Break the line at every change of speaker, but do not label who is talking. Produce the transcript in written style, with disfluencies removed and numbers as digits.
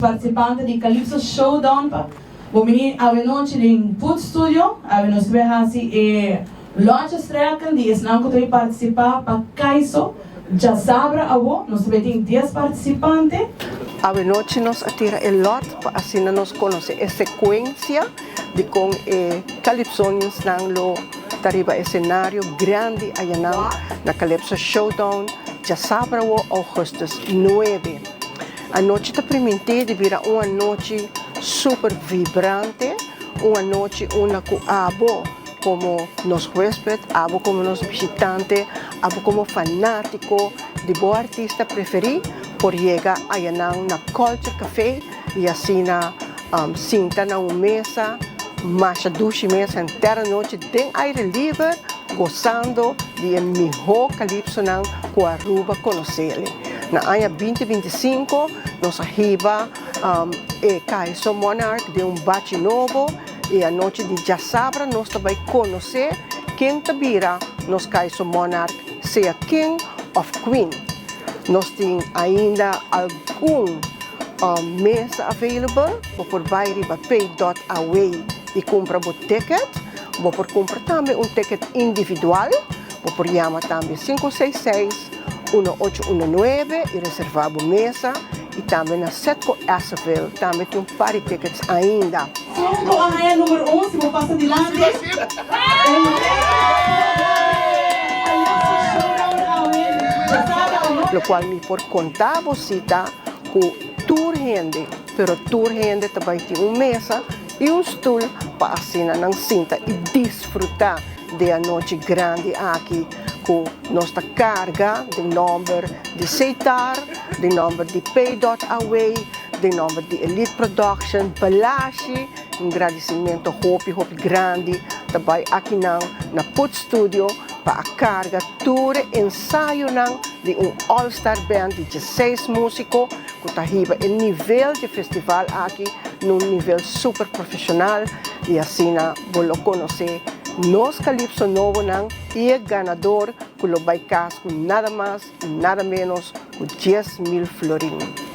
Participante di Calypso Showdown pa bo bini awe nochi den Food Studio. Awe nos ta bay haci e lotjestrekken di esnan cu ta bay participa pa Caiso djasabra awo. Nos ta bay tin dies participante.
Awe nochi nos a tira e lot pa asina nos conoce e secuencia di con e Calypsoniansnan lo ta riba e scenario grandi ayanan na Calypso Showdown djasabra awo augustus nuebe. Anochi ta primintí di bira un anochi super vibrante, un anochi unda ku abo komo nos huésped, abo komo nos bishitante, abo komo fanátiko di bo artista preferí por yega ayanan na Culture Café i asina sinta na un mesa masha dushi mes henter anochi den aire liber gosando di e mihó kalipsonan ku Aruba konosé. Na aña 2025 nos a hiba e Kaiso Monarch den un bachi nobo i anochi di djasabra nos ta bai konosé ken ta bira nos Kaiso Monarch, sea king òf queen. Nos tin ainda algun mesa available, bo por bai riba pay.aw i kumpra bo ticket. Bo por kumpra tambe un ticket individual. Bo por yama tambe 566 1819 i reservá bo mesa i tambe na Setco Esseville tambe tin un par di tickets ainda.
Sun ku a haña number un si bo pasa dilanti
Lokual mi por konta bo si ta ku tur hende, pero tur hende ta bai tin un mesa i un stul pa asina nan sinta i disfrutá di e anochi grandi aki ku nos ta karga den nòmber di Setar, den nòmber di Pay Dot Away, den nòmber di Elite Production, Balashi, un gradisimentu hopi hopi grandi ta bai akinan na Put Studio pa a karga tur e ensayonan di un All Star Band di dieseis músiko ku ta hiba e nivel di festival aki na un nivel super profeshonal i asina bo lo konosé nos Calypso nobonan i e ganador ku lo bai kas ku nada mas i nada ménos ku 10,000 florin.